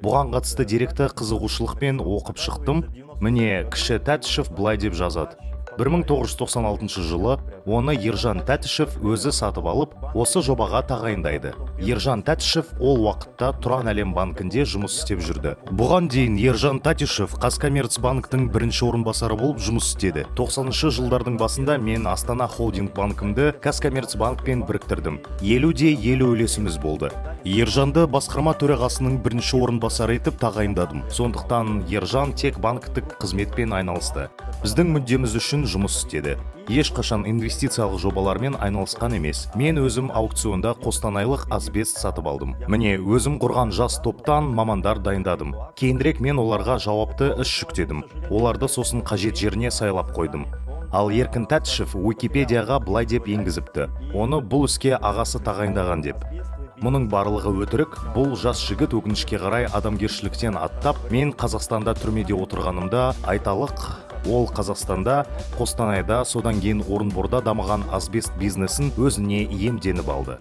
Бұған қатысты деректі қызығушылықпен оқып шықтым. Міне, кіші Тәтішев былай деп жазады: 1996 жылы оны Ержан Тәтішев өзі сатып алып, осы жобаға тағайындайды. Ержан Тәтішев ол уақытта Тұран Әлем банкінде жұмыс істеп жүрді. Бұған дейін Ержан Тәтішев Қазкоммерцбанктің бірінші орынбасары болып жұмыс істеді. 90 жылдардың басында мен Астана Холдинг банкімді Казкоммерцбанкпен біріктірдім. 50 де 50 үлесіміз болды. Ержанды басқарма төрағасының бірінші орынбасары етіп тағайындадым. Сондықтан Ержан тек банктік қызметпен айналысты, біздің мүддеміз үшін жұмыс істеді, ешқашан инвестициялық жобалармен айналысқан емес. Мен өзім аукционда қостанайлық асбест сатып алдым. Міне, өзім құрған жас топтан мамандар дайындадым. Кейінірек мен оларға жауапты іс жүктедім, оларды сосын қажет жеріне сайлап қойдым. Ал Еркін Тәтішев Уикипедияға былай деп енгізіпті: оны бұл іске ағасы тағайындаған деп. Мұның барлығы өтірік. Бұл жас жігіт, өкінішке қарай, адамгершіліктен аттап, мен Қазақстанда түрмеде отырғанымда, айталық, ол Қазақстанда, Қостанайда, содан кейін Орынборда дамыған асбест бизнесін өзіне иемденіп алды.